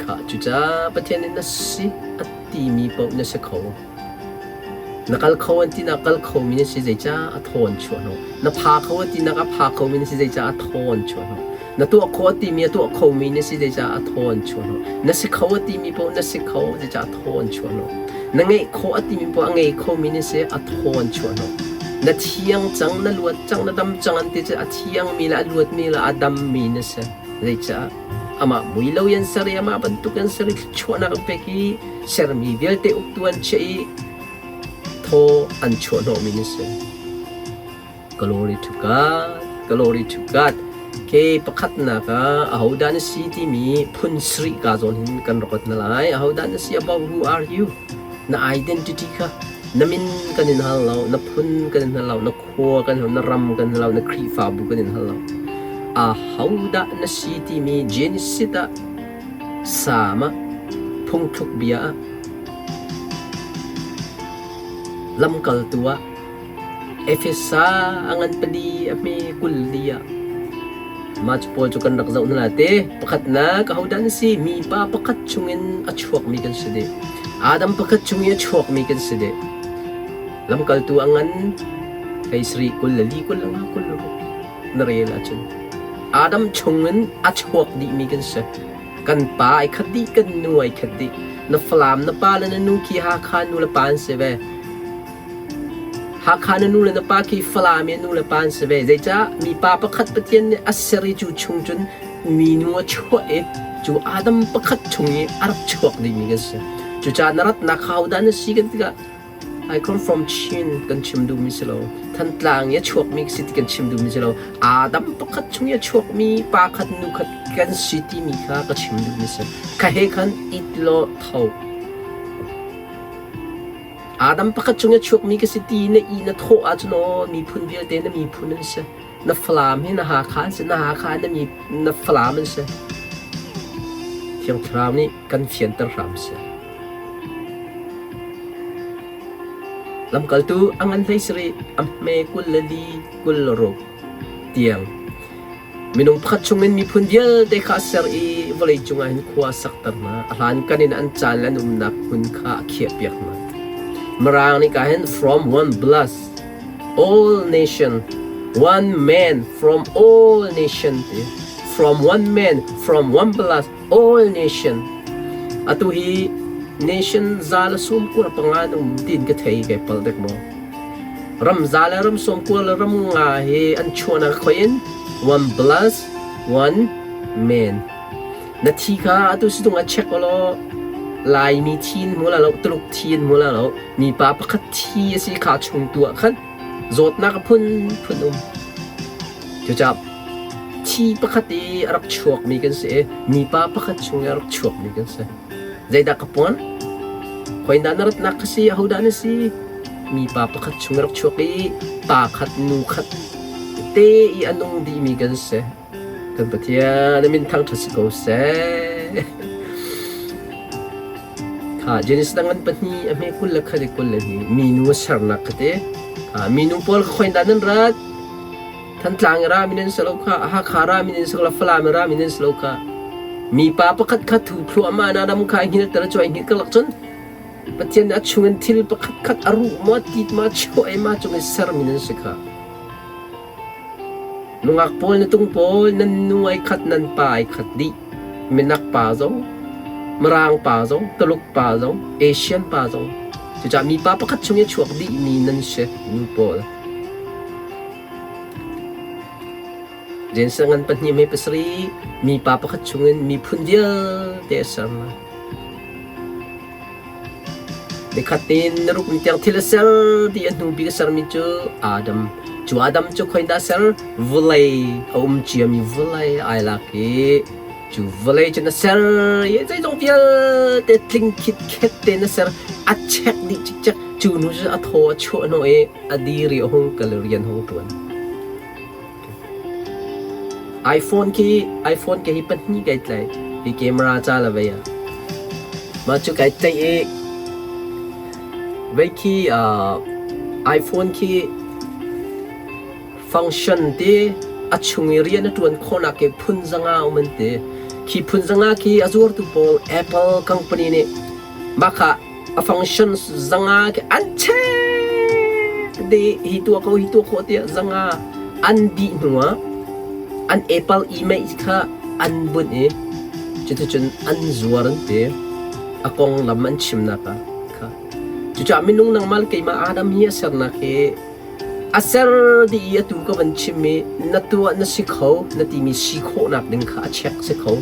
Kha cucaah Pathian nih na si a timi paoh na si kho. Na kal kho an tinak kal khomi na si zeicah a thaw an chuah hnawh. Na pha kho a tinak a pha khomi na si zeicah a thaw an chuah hnawh. Na tuah kho a timi a tuah khomi na si zeicah a thaw an chuah hnawh. Na si kho a timi paoh na si kho zeicah a thaw an chuah hnawh. Na ngeih khawh a timi paoh a ngei khomi na si a thaw an chuah hnawh. Na thiang cang, na luat cang, na dam cang an ti cu a thiangmi le a luatmi le a dammi na si. Zeicah? Amah mui lo in an ser i amah bantuk in ser i thluachuahnak an pek i sermi vialte uktu an chiah i thaw an chuahhnawhmi na si. Glory to God, glory to God. Ke pakhatnak ah ahodah na si timi phun sarih ka zawn hin kan rak na lai. Ahodah na si about who are you? Na identity kha na min kan in hal lo, na phun kan in hal lo, na khua kan hal, na ram kan hal lo, na Khrihfabu kan in hal lo. Ahodah na si timi Genesis ah Salm ah phungthluk bia ah lamkaltu ah Efesa a ngan pali a hme 24 ah mah cu pawl cu kan rak zoh hna lai te. Pakhatnak ahodah na si? Mipa pakhat chungin a chuakmi kan si dih. Adam pakhat chung i a chuakmi kan si dih. Lamkaltu a ngan hlei sarih 24 25 26 na rel ahcun Adam chungin a chuak dihmi kan si. Kan pa ai khat dih, kan nu ai khat dih. Na Falam na pa le na nu khi Hakha nu le pa an si ve. Hakha na nu le na pa khi Falam i nu le pa an si ve. Zeicah mipa pakhat Pathian nih a ser i cu chung cun minu a chuah i cu Adam pakhat chung i a rak chuak dingmi kan si. Cucaah na ratnak kha hodah na si kan tikah I come from Chin kan chim duhmi si lo. Thantlang i a chuakmi si ti kan chim duhmi si lo. Adam pakhat chung i a chuakmi pa khat nu khat kan si timi kha ka chim duhmi si. Kha he khan it law tho. Adam pakhat chung i a chuakmi ka si ti na i na thawh ahcun aw miphun vialte na miphun an si. Na Falam hi na Hakha an si, na Hakha na mi na Falam an si. Thiang Thlarau nih kan fianter hram seh. Lamkaltu a ngan hlei sarih, a hme 24 26 tiang Minung pakhat chungin miphun vialte kha a ser i vawleicung ah hin khua a sakter hna. A hlankan in an caan le an umnak hmun kha a khiahpiak hna. Mirang nih ka hin from one blood all nation, one man from all nation ti. From one man, from one blood, all nation. Atu hi nation za le sum kua panga an um tiin ka thei kai pal dek maw? Ram za le ram sawm kua le ram nga hi an chuahnak khoi in one plus one man. Na thi kha atu situng ah check law Laimi thi in hmu la lo, Tuluk thi in hmu la lo, mipa pakhat thi a si kha chung tu ah khan zawtnak a phun phun um. Cucaah thi pakhat i a rak chuakmi kan si i mipa pakhat chung i a rak chuakmi kan si. Zeidah ka puan? Khoindah na ratnak ka si? Ahodah na si? Mipa pakhat chung rak chuak i pa khat nu khat te i a nung dihmi kan si. Kan Pathian a min thangṭhat si ko seh. Kha Genesis dang an pahnih a hme kul le khat i kul le hnih minu a sernak kha te. Minu pawl kha khoindah nan rat? Thantlang i rami nan si lo kha, Hakha rami nan si lo, Falam i rami nan si lo kha. Mipa pakhat kha thu thluahmah na ram kha hngilter cu ai hngilh karlak cun Pathian nih a chungin thil pakhat khat a ruh maw tit ma chuah i ma cung i sermi nan si kha. Nungak pawl na tung pawl nan nu ai khat nan pa ai khat dih. Minak pa zong, Mirang pa zong, Tuluk pa zong, Asian pa zong. Cucaah mipa pakhat chung i chuak dihmi nan si nu pawl. Jensen ngan pahnih mei pasarih mipa pakhat chungin miphun vialte a ser hna. Nikhat in na ruk ni tiang thil a ser ti a hnu bik a sermi cu Adam. Cu Adam cu khoin dah a ser? Vawlei a um ciami vawlei ai lak i cu vawlei cu na ser i zeizong vialte tling khitkhet te na ser a chek dih cikcek cu hnu cu a thaw a chuah hnawh i a dir i a hung kal i rian hung ṭuan. iPhone khi iPhone ke hi pahnih kai tlaih. Hi camera ca la vei ah. Mah cu kai tlaih i vei khi iPhone khi function ti a chung i rian a ṭuan khawhnak ke phun zanga um an ti. Khi phun zanga khi a zuartu pawl Apple company nih mah kha a function zanga khi an check dih hi tuah ko hi tuah khawh tiah zanga an dih hnuah an Apple email kha an bunh i cuticun an zuar an ti. A konglam an chimnak ah kha. Cucaah minung nangmah le keimah Adam hi a sernak hi a ser dih i atu ka van chim i na tuah na si kho na timi si khawhnak ding kha a check si kho.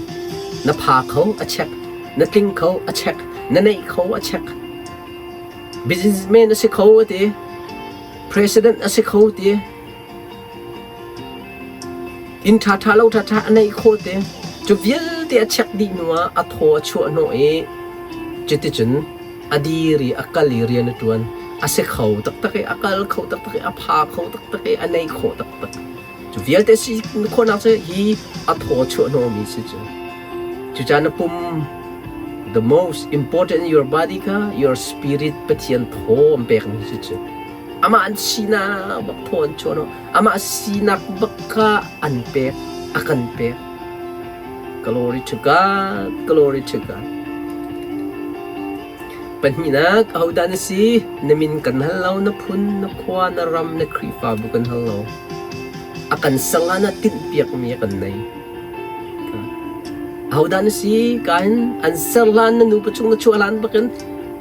Na pha kho a check, na tling kho a check, na neih kho a check. Businessman a si kho a ti, president a si kho ti, Inn ṭhaṭha lo ṭhaṭha a neih khawh te. Cu vialte a check dih hnuah a thaw a chuah hnawh i cuticun a dir i a kal i rian a ṭuan. A si kho taktak i a kal kho taktak i a pha kho taktak i a nei khawh taktak. Cu vialte si khawhnak cu hi a thaw chuah hnawhmi si cu. Cucaah na pum the most important in your body kha your spirit Pathian thaw an pekmi si cu. Amah an sinak bak thaw an chuah hnawh. Amah sinak bak kha an pek, a kan pek. Glory to God, glory to God. Pahnihnak, ahodah na si? Na min kan hal lo, na phun, na khua, na ram, na Khrihfabu kan hal lo. A kan sang ah na tinhpiakmi a kan nei. Ahodah na si? Kain an ser hlan na nupa chung na chuah hlan bakin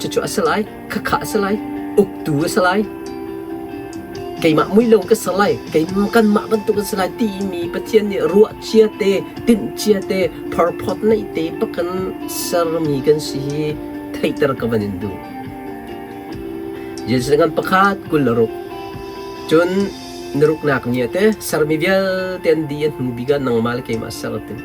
cucu a si lai. Khakha a si lai, uktu a si lai, keimah mui lo ka si lai, keimah kanmah bantuk a si lai timi Pathian nih ruah cia te, tinh cia te, phorphawt neih te bakin sermi kan si hi theihter ka van in duh. Jesuh ngan pakhat 26 cun naruknak ni te sermi vialte an di a hnu bik ah nangmah le keimah ser a timh.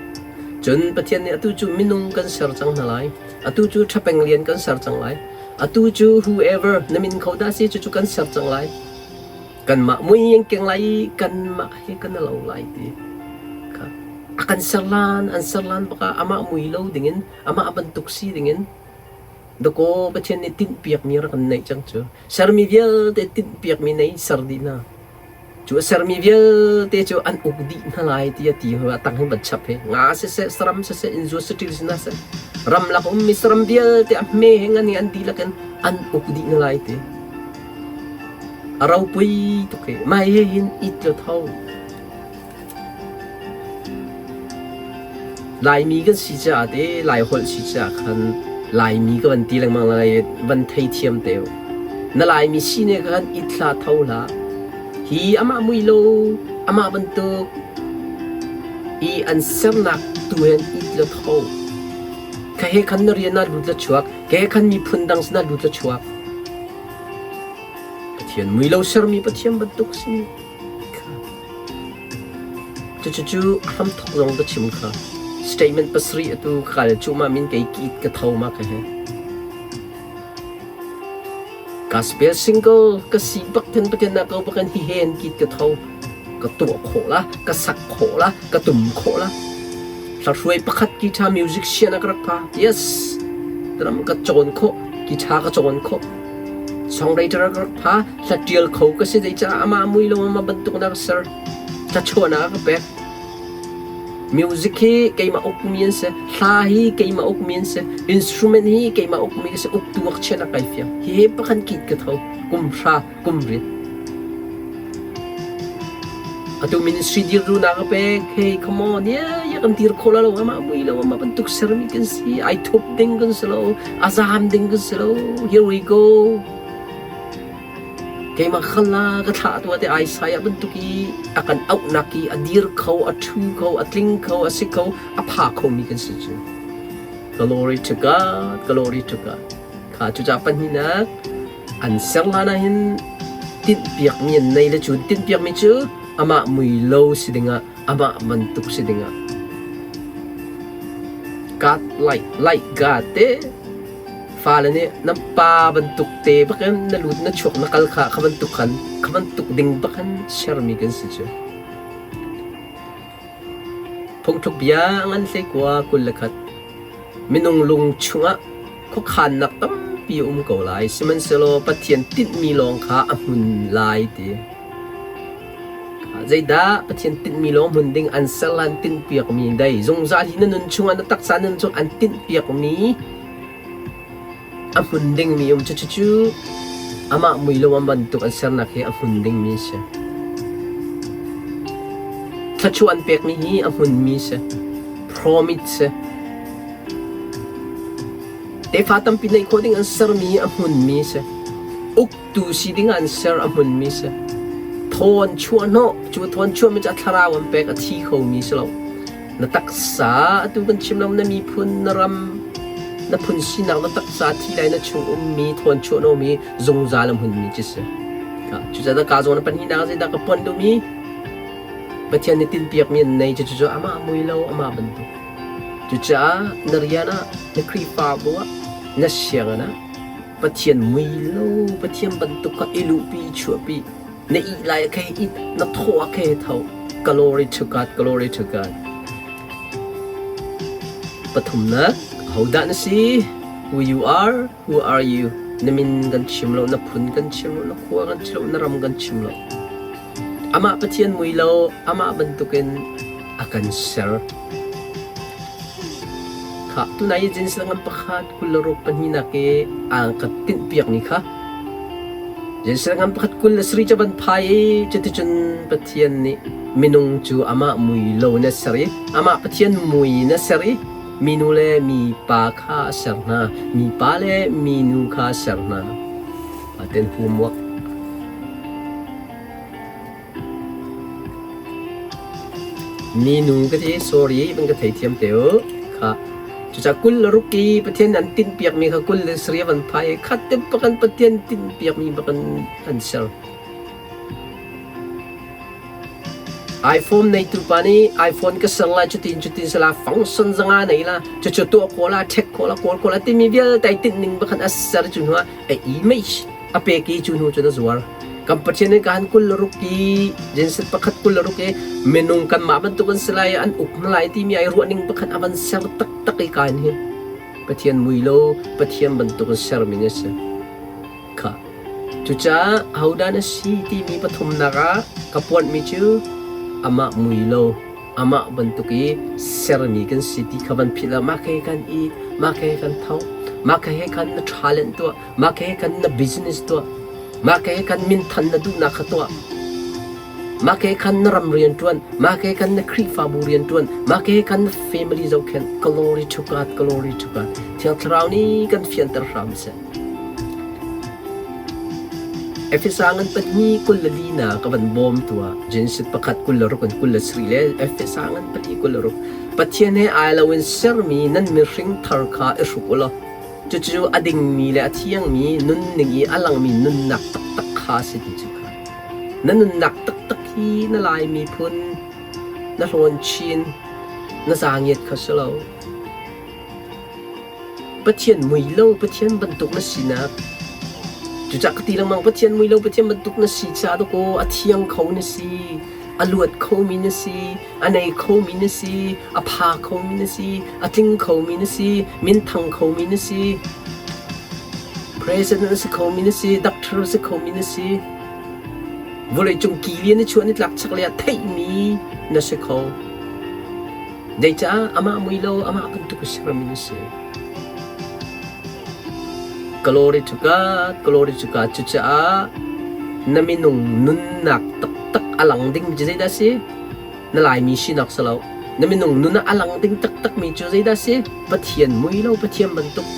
Cun Pathian nih atu cu minung kan ser cang hna lai. Atu cu ṭhapeng lian kan ser cang lai. Atu cu whoever na min kho dah si cucu kan ser cang lai. Kanmah mui an keng lai i kanmah hi kan lo lai ti. Kha. A kan ser lan, an ser lan bak ah amah mui lo dingin, amah bantuk si dingin dakaw Pathian nih tinhpiakmi rak kan neih cang cu. Sermi vialte tinhpiakmi nei ser dih hna. Cu a sermi vialte cu an uk dih hna lai tiah ti a tang hin van chap hi nga siseh saram siseh innzuat saṭil si hna seh ramlak ummi saram vialte a hme he ngan he an dihlak in an uk dih hna lai ti a ropui tuk hi mah hi hin it lo tho Laimi kan si caah te Laiholh si caah khan Laimi ka van ti lengmang lai van theithiam te u. Na Laimi si ne khan it hlah tho hlah. Hi amah mui lo amah bantuk i an sernak tu hen it la tho. Ka he khan na rian ah lut la chuak, ka he khan miphun dang sinah lut la chuak. Pathian mui lo sermi Pathian bantuk si. Cucu a hramthawk zong ka chim kha. Statement pasarih atu ka kal cuahmah min kei ki ka tho ma ka he. Gospel single ka si bak then pathian na ko bakan hi hen kit ka tho ka tuah khawh la ka sak khawh la ka tum khawh la hla pakhat guitar music sian a ka rak pha yes drum ka cawn khawh guitar ka cawn khawh songwriter ka rak pha Hla ṭial kho ka si zeicah amah mui lo amah bantuk na ka ser. Thlachuahnak a ka pek. Music hi keimah ukmi an si. Hla hi keimah ukmi an si. Instrument hi keimah ukmi ka si. Uktu ak chian a kai fiang. Hi he pakhan kit ka tho. Kum hra, kum riat. Atu ministry dir du na ka pek. Hey, come on. Yeah, yeah, kan dir kho la lo. Amah mui lo, amah bantuk sermi kan si. Ai thup ding kan si lo. A zam ding kan si lo. Here we go. Keimah kha la ka thlah tuah te Isaiah bantuk i a kan auhnak i a dir kho, a ṭhu kho, a tling kho, a si kho, a pha khomi kan si cu. Glory to God, glory to God. Kha cucaah pahnihnak an ser hlan ah hin tinhpiakmi an nei le cu tinhpiakmi cu amah mui lo si dingah amah bantuk si dingah God like like God te Fale nih nan pa bantuk te bakin na lut na chuak na kal kha kha bantuk khan kha bantuk ding bakin sermi kan si cu. Phungthluk bia ngan hlei kua 21 Minung lung chungah khuakhannak tampi a um ko lai sihmanhsehlaw Pathian tinhmi lawng kha a hmun lai ti. Zeidah Pathian tinhmi lawng hmun ding an ser lan tinhpiakmi dai zungzal hi na nun chungah na taksa nun chung an tinhpiakmi a hmun dingmi um cucu amah mui lo bantuk an sernak hi a hmun dingmi a si. Thluachuah an pekmi hi a hmunmi si. Promise si. Tefa tampi neih khawh ding an sermi a hmunmi si. Uktu si ding an ser a hmunmi si. Thawn chuah hnawh cu thawn chuahmi cu a thlarau an pek a thi khomi si lo. Na taksa atu kan chim lo na miphun na ram na phun sinak na taksa thi lai na chung ummi thawn chuah hnawhmi zungzal a hmunmi ci si. Cucaah ka zawn pahnihnak zeidah ka puan duhmi Pathian nih tinhpiakmi an nei cucu amah mui lo amah bantuk. Cucaah na rian ah na Khrihfabu ah na sianginn ah Pathian mui lo Pathian bantuk kha i luhpi i chuahpi na ih lai ah khe it na thawh ah khe tho glory to God glory to God pathumnak hodah na si who you are who are you na min kan chim lo na phun kan chim lo na khua kan chim lo na ram kan chim lo amah Pathian mui lo amah bantukin a kan ser Khah, tunai i Genesis ngan pakhat 26 pahnihnak i aan ka tinhpiakmi kha Genesis ngan pakhat 23 ca van phai i cuticun Pathian nih minung cu amah mui lo in a ser i amah Pathian mui in a ser i minu le mipa kha a ser hna mipa le minu kha a ser hna. Aten homework Minu ka ti sorry van ka theithiam te u. Kha cucaah 26 i Pathian an tinhpiakmi kha 27 van phai i khat te bakan Pathian tinhpiakmi bakan an ser. iPhone neitu pa nih iPhone ka ser lai cutin cutin sala function zanga nei la cucu tuah ko la check ko la kawl ko la timi vialte ai tinh ning bakhan a ser cu hnu ah a image a pek i cu hnu cun a zuar. Kan Pathian nih kan 26 i Genesis pakhat 26 i minung kanmah bantuk an si lai an uk hna lai timi ai ruah ning pakhat a van ser taktak i kain hi Pathian mui lo Pathian bantuk in sermi na si. Kha. Cucaah ahodah na si timi pathumnak ah ka puanhmi cu amah mui lo amah bantuk i sermi kan si ti kha van philh lo mah he kan i mah he kan tho mah he khan na talent tuah mah he khan na business tuah mah he khan minthan na duhnak kha tuah mah he khan na ram rian ṭuan mah he khan na Khrihfabu rian ṭuan mah he khan na family zohkhenh glory to God glory to God Thiang Thlarau nih kan fianter hram seh Efesa ngan pahnih 24 na ka van bawm tuah Genesis pakhat 26 in 27 le Efesa ngan pahnih 26 Pathian he ai loin sermi nan mihring thar kha i hruk u law cucu a dingmi le a thiangmi nunning i a langmi nunnak taktak kha a si ti cu kha na nunnak taktak hi na Lai miphun na hlawn chin na zaangiat kha si lo Pathian mui lo Pathian bantuk na sinak cucah ka ti lengmang Pathian mui lo Pathian bantuk na si caah dakaw a thiang kho na si a luat khomi na si a nei khomi na si a pha khomi na si a tling khomi na si minthang khomi na si president a si khomi na si doctor a si khomi na si vawleicung kilian na chuah ni tlak chaklei ah theihmi na si kho Zeicah amah mui lo amah bantuk a sermi na si? Glory to God, glory to God. Cucaah na minung nunnak taktak a lang ding cu zeidah si? Na Laimi sinak si lo. Na minung nun ah a lang ding taktakmi cu zeidah si? Pathian mui lo Pathian bantuk.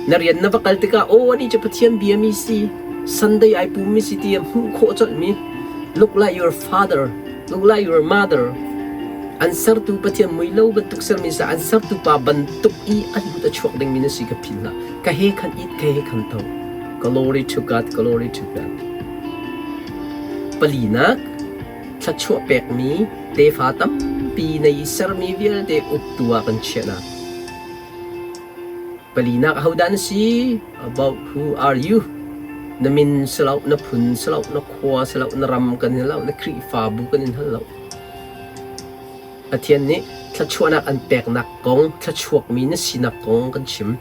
Na rian na va kal tikah aw ani cu Pathian biami si, Sunday ai pummi si ti a hmuh khawh colhmi. Look like your father. Look like your mother. An sertu Pathian mui lo bantuk sermi sa an sertu pa bantuk i an lut a chuak dingmi na si ka philh hlah. Ka he khan it, ka he khan tho. Glory to God, glory to God. Palinak, thluachuah pekmi tefa tampi na i sermi vialte uktu ah kan chiahnak. Palinak ahodah na si? About who are you? Na min si lo, na phun si lo, na khua si lo, na ram kan in lo, na Khrihfabu kan in hal lo. Pathian nih thluachuahnak an peknak kong, thluachuakmi na sinak kong kan chim.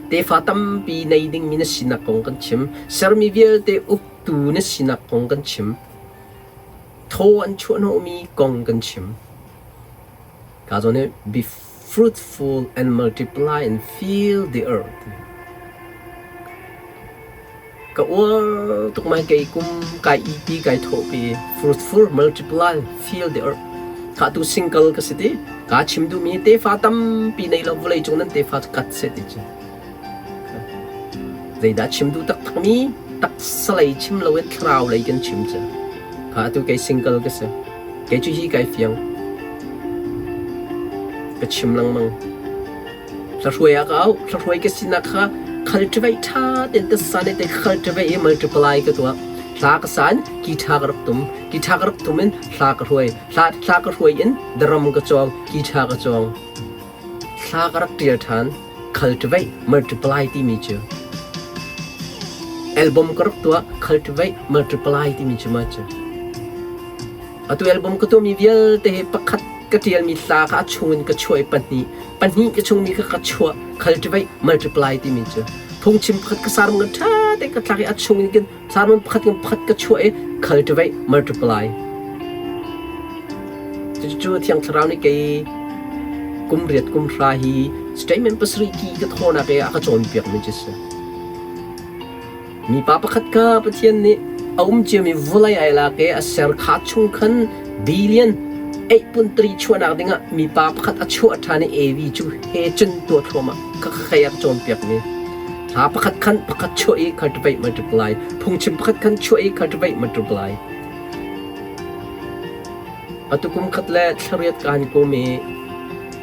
Tefa tampi nei dingmi na sinak kong kan chim. Sermi vialte uktu na sinak kong kan chim. Thaw an chuahhnawhmi kong kan chim. Ka zawn hi be fruitful and multiply and fill the earth. Ka uar tuk mai kei kum kai ipi kai thawhpi fruitful multiply fill the earth. Kha tu single ka si ti ka chim duhmi tefa tampi nei lo vawlei cung nan tefa kat se ti cu. Zeidah chim duh taktakmi taksa lei chim loin thlarau lei kan chim cu. Kha atu kei single ka si. Kei cu hi kai fiang. Ka chim lengmang. Hlahruai ah ka auh. Hlahruai ka sinak kha cultivate ṭha tein tasa nih te cultivate i multiply ka tuah. Hla ka san, guitar ka rak tum. Guitar ka rak tum in hla ka hruai. Hla, hla ka hruai in drum ka cawng, guitar ka cawng. Hla ka rak ṭial ṭhan. Cultivate, multiply timi cu. Album ka rak tuah, cultivate, multiply timi cu ma cu. Atu album ka tuahmi vialte hi pakhat ka ṭialmi hla kha a chungin ka chuah i pahnih, pahnih ka chungmi kha ka chuah, cultivate, multiply timi cu. Phungchim pakhat ka sermon kan ṭha tein ka thlak i a chungin kan sermon pakhat kan pakhat ka chuah i cultivate, multiply. Cucu Thiang Thlarau nih kei kum riat kum hra hi statement pasarih ki ka thawnak i a ka cawnpiakmi cu si. Mipa pakhat kha Pathian nih a um ciami vawlei ai lak i a ser kha chung khan billion 8.3 chuahnak dingah mipa pakhat a chuah ṭhan i Evi cu he cun tuah thluahmah kha khei a ka cawnpiakmi. Hla pakhat khan pakhat chuah i cultivate multiply, phungchim pakhat khan chuah i cultivate multiply. Atu kum khat le thlariat kaan kum i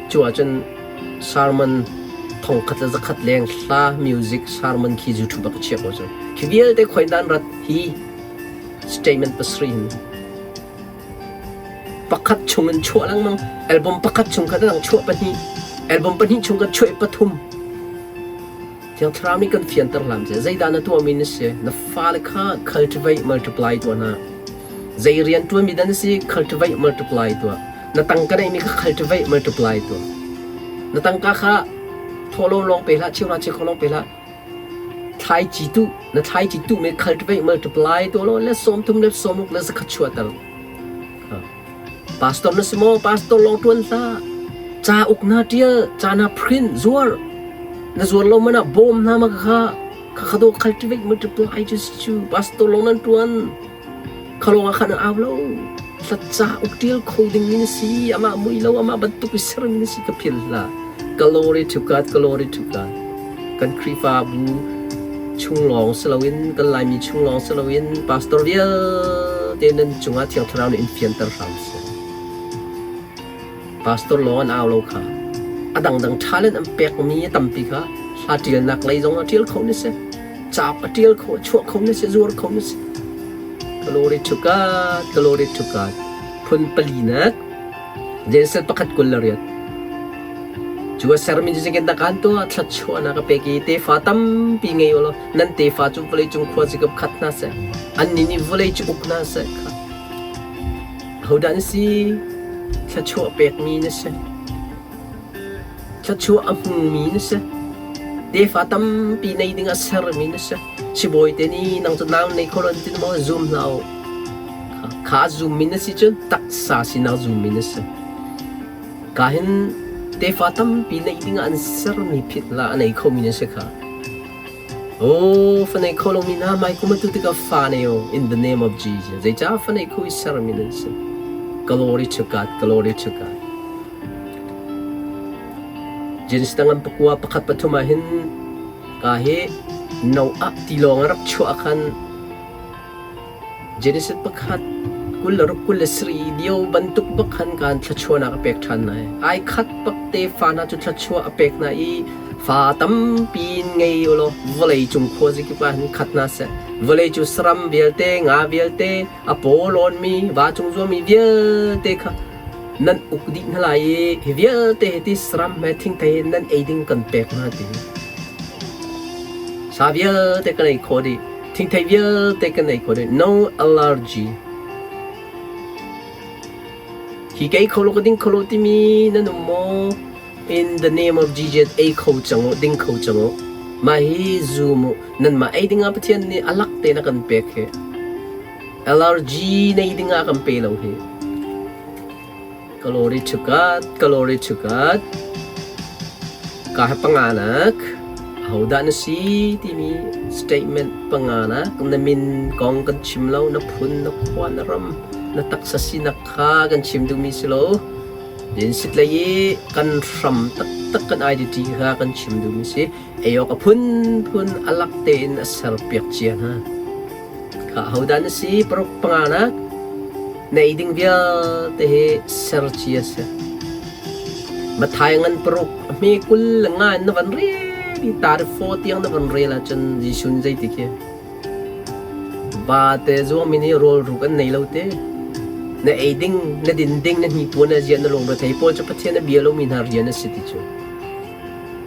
cu ahcun sermon thongkhat le zakhat leng hla music sermon khi YouTube ah ka chiah ko cu. Khi vialte khoi dan rat hi statement pasarih hin pakhat chung in chuah lengmang album pakhat chung kha dang chuah pahnih album pahnih chung kan chuah pathum Thiang Thlarau nih kan fianter hlam seh. Zeidah na tuahmi na si? Na fale kha cultivate, multiply tuah hna. Zei rian ṭuanmi dah na si? Cultivate, multiply tuah. Na tangka neihmi kha cultivate, multiply tuah. Na tangka kha thawhlawm lawng pe hlah, cheuhra cheukhat lawng pe hlah. Thlaici tuh, na thlaici tuhmi cultivate, multiply tuah law le sawmthum le sawmruk le zakhat chuahter. Pastor na si maw? Pastor lawng ṭuan hlah. Cauk na ṭial, ca na print, zuar. Na zuar lo man ah bawm hna ma kha kha do cultivate multiply cu si cu. Pastor lawng nan ṭuan. Kha lawng ah khan an au lo. Hla cauk ṭial kho ding mi na si. Amah mui lo, amah bantuk i sermi na si ka philh hlah. Glory to God, glory to God. Kan Khrihfabu chung lawng si loin kan Laimi chung lawng si loin pastor vialte nan cungah Thiang Thlarau nih in fianter hram seh. Pastor lawng an au lo kha. A dangdang talent an pekmi a tampi kha hla ṭialnak lei zong a ṭial kho ni si. Cauk a ṭial kho, a chuah kho ni si, zuar kho ni si. Glory to God, glory to God. Phun palinak Genesis pakhat 28. Cu a sermi cu zeitindah kaan tuah? Thluachuahnak a pek i tefa tampi ngei u law nan tefa cu vawleicung khuazikip khat hna seh. Annih nih vawlei cu uk hna seh. Kha. Ahodah na si? Thluachuah pekmi na si. Thluachuah a hmumi na si. Tefa tampi nei ding ah sermi na si. Sibawi te nih nang cu nau nei kho lo an ti maw zum hlah u. Kha zummi na si cun taksa sinak zummi na si. Ka hin tefa tampi neih dingah an sermi phit la a nei khomi na si kha. Oh, fa nei kho lomi hna mai kum atu tikah fa nei u in the name of Jesus. Zeicah fa nei kho i sermi nan si. Glory to God, glory to God. Genesis tangan pakua pakhat pathum ah hin ka hi Noah tilawng a rak chuah khan Genesis pakhat 26 27 lio bantuk bak khan kaan thluachuahnak a pek ṭhan lai. Ai khat bak tefa hna cu thluachuah a pek hna i fa tampi in ngei u law vawlei cung khuazakip ah hin khat hna seh. Vawlei cu saram vialte, nga vialte, a paw lawnmi, va cung zuami vialte kha nan uk dih hna lai i hi vialte hi ti saram he thingthei he nan ei ding kan pek hna ti. Sa vialte kan ei khawh dih. Thingthei vialte kan ei kho dih. No allergy. Hi ka ei kho lo ka ding kho lo timi nan um maw? In the name of Jesus ei kho cang u, ding kho cang u. Mah hi zum u. Nanmah ei dingah Pathian nih a lak tein a kan pek hi. Allergy nei dingah kan pe lo hi. Glory to God, glory to God. Ka he panganak ahodah na si timi statement panganak na min kong kan chim lo, na phun, na khua, na ram, na taksa sinak kha kan chim duhmi si lo. Din sit lei i kan hram taktak kan identity kha kan chim duhmi si. Ei awk a phunphun a lak tein a serpiak cia hna. Kha ahodah na si? Paruk panganak na ei ding vialte hi ser cia si. Mathai ngan paruk a hme 20 le nga in na van rel i tar fo tiang na van rel ahcun Jesuh nih zeiti khi va te zuangmi nih rawl ruk an nei lo te. Na ei ding, na din ding, na hnipuan na ziah na lung rethei pawl cu Pathian a bia lomi hna rian a si ti cu.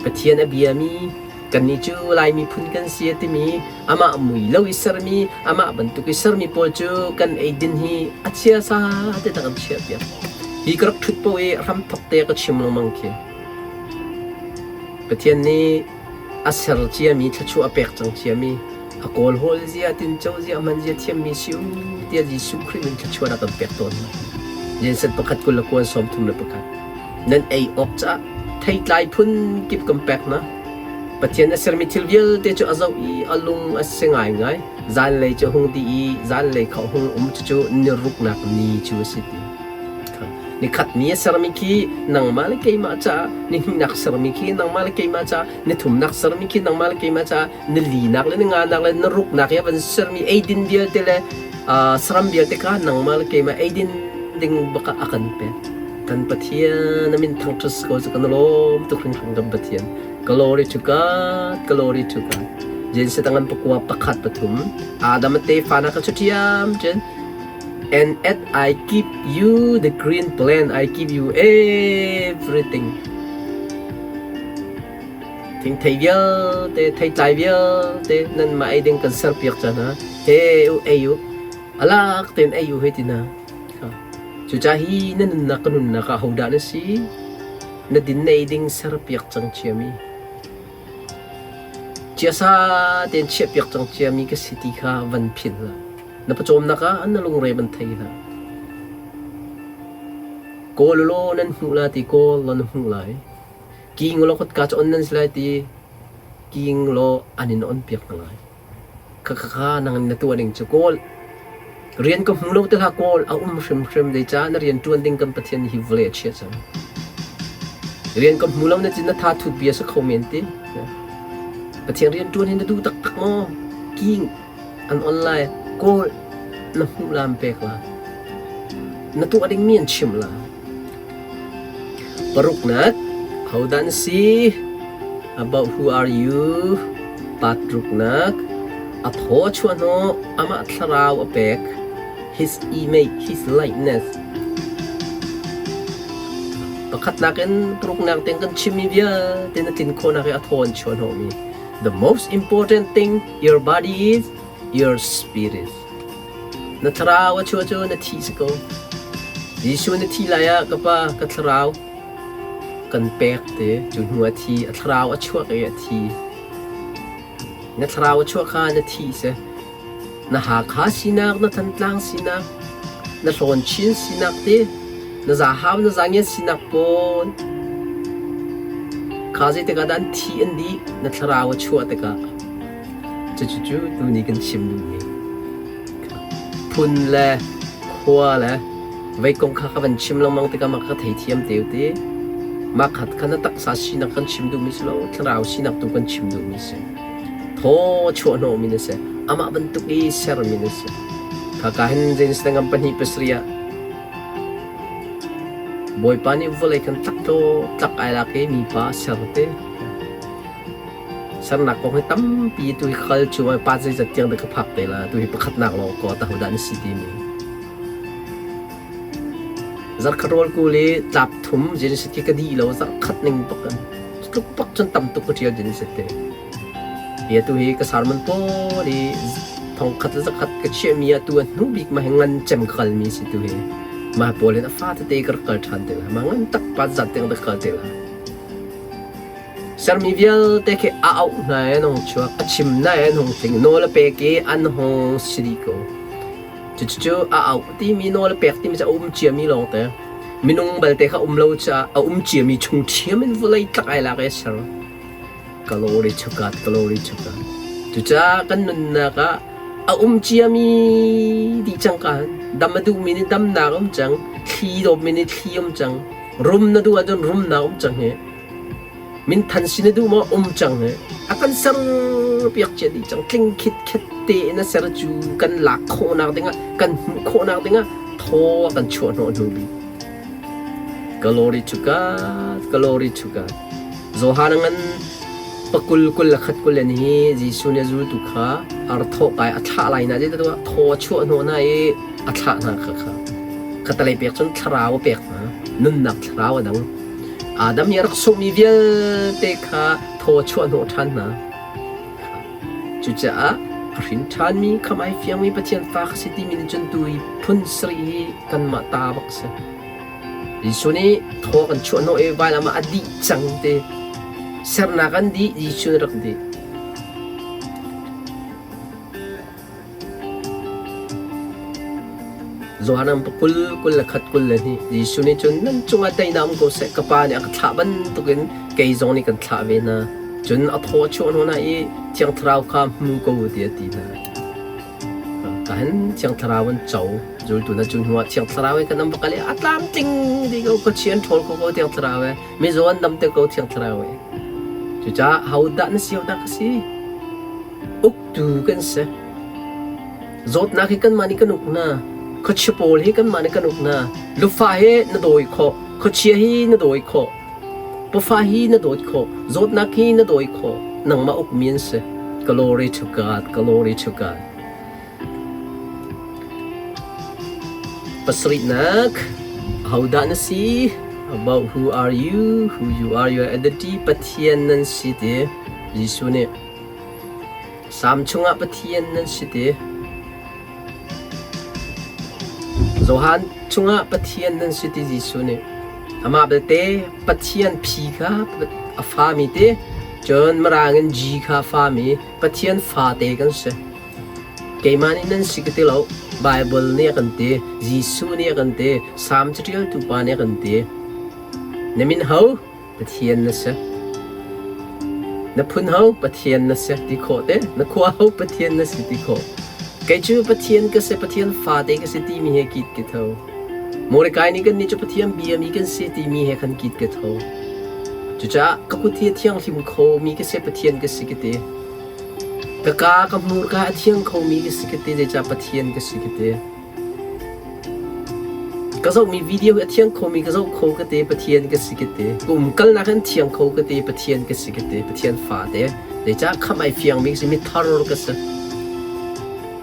Pathian a biami kannih cu Lai miphun kan si a timi amah mui lo i sermi amah bantuk i sermi pawl cu kan eidin hi a chiasa te tak an chiahpiak. Hi ka rak ṭhut paoh i hramthok te ka chim lengmang khi. Pathian nih a ser ciami thluachuah a pek cang ciami a kawlhawl zia tinco zia hman zia thiammi si u tiah Jesuh Khrih min thluachuah a kan pek tawn. Jensen pakhat 20 kuan 31. Nan ei awk caah theitlai phun kip kan pek hna. Pathian a sermi thil vialte cu a zoh i a lung a si ngaingai. Zanlei cu a hung dih i zanlei kha a hung um cucu ni ruknak ni cu a si ti. Nikhat ni a sermi khi nangmah le keimah caah, ni hnihnak sermi khi nangmah le keimah caah, ni thumnak sermi khi nangmah le keimah caah, ni linak le ni nganak le ni ruknak i a van sermi eidin vialte le saram vialte kha nangmah le keimah eidin ding bak ah a kan pek. Kan Pathian a min thangṭhat si ko cu kan lawm tuk hringhran kan Pathian. Glory to God, glory to God. Genesis tangan pakua pakhat pathum Adam a tefa na ka chu ṭhiam cun and at I give you the green plant I give you everything Thingthei vialte, theitlai vialte nanmah ei ding kan serpiak cang hna. He u ei u, a lak tein ei u hei ti hna. Cucaah hi na nunnak ka nunnak ah hodah na si? Na din na ei ding serpiak cang ciami. Ciasa tein chiahpiak cang ciami ka si ti kha van philh hlah. Na pawcawmnak ah na lungre van thei hlah. Kawl law nan hmuh la ti kawl law na hmuh lai. King law kutka cu on nan si lai ti king law an in on piak hna lai. Khakha nang na tuah ning cu kawl. Rian ka hmu lo te hlah kawl a um hrimhrim zeicah na rian ṭuan ding kan Pathian hi vawlei a chiah cang. Rian ka hmu lo na cin na tha thut bia si kho men ti. Pathian rian ṭuan hi na duh taktak maw? King an on lai kawl na hmuh la an pek la. Na tuah dingmi an chim la. Paruknak, hodah na si? About who are you? Patruknak, a thaw a chuah hnawh, amah thlarau a pek. His image, his likeness. Pakhatnak in paruknak tiang kan chimmi vialte na tlin khawhnak i a thaw an chuah hnawhmi. The most important thing your body is your spirit. Na thlarau a chuah cu na thi si ko. Jesuh na thi lai ah ka pa ka thlarau kan pek te cu hnu a thi a thlarau a chuak i a thi. Na thlarau a chuah kha na thi si. Na Hakha sinak, na Thantlang sinak, na Hlawn-Chin sinak te, na Zahau, na Zangiat sinak pawl kha zeitik ah dah an thi an dih na thlarau a chuah tikah Cucu tuni kan chim duhmi phun le khua le vei kong kha ka van chim lengmang tikah mah ka theithiam te ti. Mah khat kha na taksa sinak kan chim duhmi si lo, thlarau sinak tu kan chim duhmi si. Thaw chuah hnawhmi na si. Amah bantuk i sermi na si. Khaka hin Genesis ngam pahnih pasarih ah Bawipa nih vawlei kan tlak tlak ai lak i mipa ser te. Sernak kong hi tampi tu hi kal cu pa zeizat tiang dah ka phak te la tu hi pakhatnak lawng ko ta hodah na si timi. Zarkhat rawl kul i tlap thum Genesis khi ka dih lo zarkhat ning bak in tluk bak cun tam tuk ka ṭial Genesis te. Hi tu hi ka sermon pawl i thongkhat le zakhat ka chiahmi ah tu a hnu bik ma hi ngan cem ka kalmi si tu hi. Mah pawl in a fa tete ka rak kal ṭhan te la. Ma ngan tak pa zat tiang ka kal te la. Sermi vialte khi a auh hna i an hung chuak, a chim hna i an hung tling, nawl a pek i an hung si dih ko. Cucu a auh timi nawl a pek timi cu a um ciami lawngte. Minung balte kha um lo caah a um ciami chung ṭhiam in vawlei tlak ai lak i a ser. Glory to God, glory to God. Cucaah kan nunnak ah a um ciami dih cang ka dam a duhmi nih damnak um cang, thli dawpmi nih thli um cang, rum na duh ahcun rumnak um cang hi. Minthan si na duh maw um cang hi. A kan ser piak cia dih cang. Tling khit khet tein a ser cu kan lak khawhnak dingah, kan hmuh khawhnak dingah thaw a kan chuah hnawh hnu bik. Glory to God, glory to God. Johan ngan pakul kul le khat kul le hi Jesuh nih a zultu kha ar thawh kai a thlah lai na je tu thaw a chuah hnawh na i a thlah hna kha kha khatalei pek cun thlarau a pek hna nunnak thlarau a dang Adam nih a rak sungmi vialte kha thaw a chuah hnawh ṭhan hna Cucaah a hrin ṭhanmi khamh ai fiangmi Pathian fa ka si timi nih cun tu hi phun sarih hi kanmah ta bak a si. Jesuh nih thaw kan chuahhnawh i vailam ah a dih cang ti. Sernak an dih, Jesuh nih rak dih. Johan 20, 21, 22 Jesuh nih cun nan cungah teinak um ko seh, ka Pa nih a ka thlah bantukin kei zong nih kan thlah ve hna. Cun a thaw a chuah hnu hna i Thiang Thlarau kha hmu ko u tiah a ti hna. Ka hin Thiang Thlarau an co. Zultu hna cu hnuah Thiang Thlarau he kan um va kal i a tlamtling dih ko, khuachia an ṭhawl kho ko Thiang Thlarau he, mizaw an dam te ko Thiang Thlarau he. Cucaah hodah na si, hodah ka si? Uktu kan si. Zawtnak hi kanmah nih kan uk hna. Khuachia pawl hi kanmah nih kan uk hna. Lufa hi na dawi khawh. Khuachia hi na dawi khawh. Pafa hi na dawt khawh. Zawtnak hi na dawi khawh. Nangmah ukmi an si. Glory to God. Glory to God. Pasarihnak, ahodah na si? About who are you? Who you are? Your identity Pathian nan si ti. Jesuh nih Salm chungah Pathian nan si ti. Johan chungah Pathian nan si ti Jesuh nih. Amah belte Pathian phi kha a fami ti, cun Mirang in G kha a fami Pathian fate kan si. Keimah nih nan si ka ti lo. Baibal nih a kan ti, Jesuh nih a kan ti, Salm caṭialtu pa nih a kan ti. Na min ho? Pathian na si. Na phun ho? Pathian na si ti khawh te. Na khua ho? Pathian na si ti khawh. Kei cu Pathian ka si, Pathian fate ka si timi he kit ka tho. Mordecai nih kannih cu Pathian biami kan si timi he khan kit ka tho. Cucaah ka kut hi a thianghlim khomi ka si, Pathian ka si ka ti. Ka kaa ka hmurka a thiang khomi ka si ka ti, zeicah Pathian ka si ka ti. Ka zohmi video hi a thiang khomi ka zoh kho ka ti, Pathian ka si ka ti. Ka umkalnak in thiang kho ka ti, Pathian ka si ka ti, Pathian fate. Zeicah khamh ai fiangmi ka si, mithar ka si.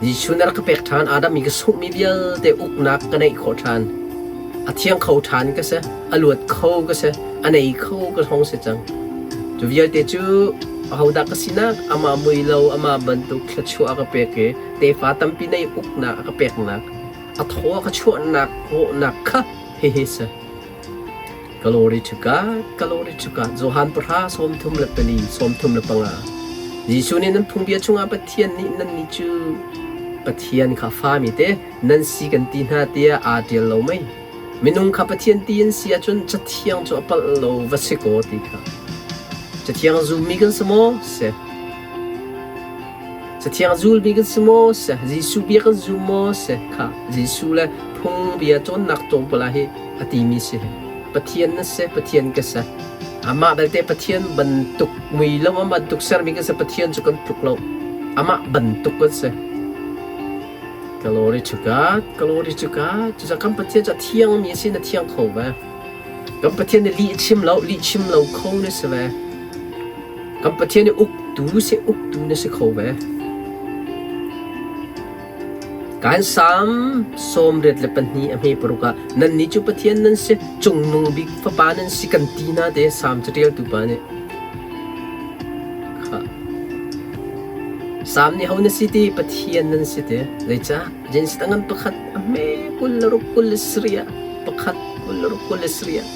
Jesuh na rak ka pek ṭhan, Adam i ka sunghmi vialte uknak ka neih khawh ṭhan. A thiang kho ṭhan ka si, a luat kho ka si, a nei kho ka hong si cang. Cu vialte cu ahodah ka sinak, amah mui lo, amah bantuk thluachuah a ka pek i tefa tampi nei uknak a ka peknak, a thaw a ka chuahnak hnawhnak kha hihi si. Glory to God, glory to God. Johan pahra 34, 35. Jesuh nih nan phungbia chungah Pathian nih nannih cu Pathian kha fami te nan si kan ti hna tiah aa ṭial lo mei? Minung kha Pathian ti an si ahcun Cathiang cu a palh lo va si kaw ti kha. Cathiang a zummi kan si maw? Si. Cathiang a zulmi kan si maw? Si. Jesuh bia kan zum maw? Si. Kha Jesuh le phungbia cawnnak tlawmpal ah hi a timi si. Pathian na si, Pathian ka si. Amah belte Pathian bantuk mui lo amah bantuk sermi kan si, Pathian cu kan tluk lo. Amah bantuk kan si. Glory to God, glory to God. Cucaah kan Pathian cu a thiangmi a si, na thiang kho ve. Kan Pathian nih lih chim lo, lih chim lo kho na si ve. Kan Pathian nih uktu si, uktu na si kho ve. Kan Salm 82 a hme paruk ah nannih cu Pathian nan si, cungnung bik fapa nan si kan ti hna te Salm caṭialtu pa nih. Khah. Salm nih ho na si ti Pathian nan si ti. Zeicah? Genesis a ngan pakhat a hme 26 27 ah pakhat 26 27 ah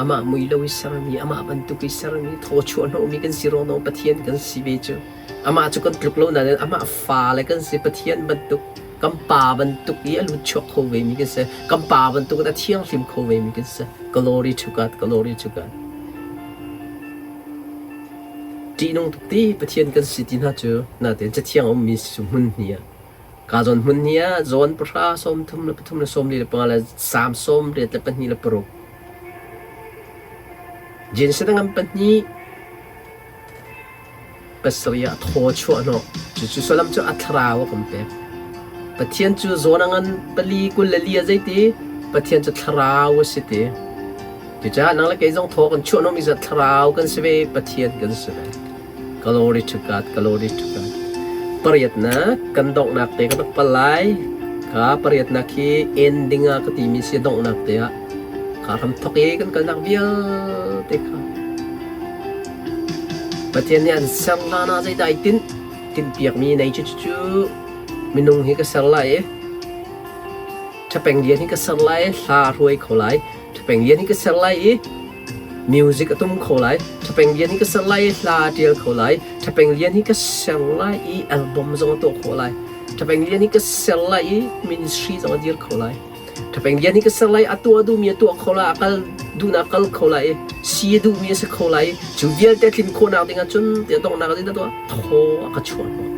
amah mui lo i sermi amah bantuk i sermi thaw chuah hnawhmi kan si ruang Pathian kan si ve cu. Amah cu kan tluk lo nain amah fale kan si Pathian bantuk. Kan pa bantuk i a lut chuak kho ve mi kan si. Kan pa bantuk in a thianghlim kho ve mi kan si. Glory to God, glory to God. Ṭihnung tuk ti Pathian kan si ti hna cu natein Cathiang a ummi cu hmun hnih ah ka zawn hmun hnih ah zawn pahra 33 le pathum le 45 le Salm 82 le paruk Jinsen ngan pahnih pasarih ah thaw chuah hnawh. Cucu sullam cu a thlarau a kan pek. Pathian cu zawn a ngan pali 24 ah zeiti? Pathian cu thlarau a si ti. Cucaah nang le kei zong thaw kan chuah hnawhmi cu thlarau kan si ve, Pathian kan si ve. Glory to God, glory to God. Pariatnak kan donghnak te ka rak pal lai. Ka pariatnak hi ending ah ka timi si donghnak te ah ka ram thok i kan kalnak vialte kha Pathian nih an ser hlan ah zeidah ai tinh? Tinhpiakmi nei cu cucu minung hi ka ser lai i ṭhapeng lian hi ka ser lai i hla a hruai kho lai. Ṭhapeng lian hi ka ser lai i music a tum kho lai. Ṭhapeng lian hi ka ser lai i hla a ṭial kho lai. Ṭhapeng lian hi ka ser lai i album zong a tuah khawh lai. Ṭhapeng lian hi ka ser lai i ministry zong a dir kho lai. Ṭhapeng lian hi ka ser lai, a tuah duhmi a tuah kho lai, a kal duhnak kal kho lai i si a duhmi a si kho lai i cu vialte tlin khawhnak ding ahcun tiah donghnak ah zeidah tuah? Thaw a ka chuah hnawh.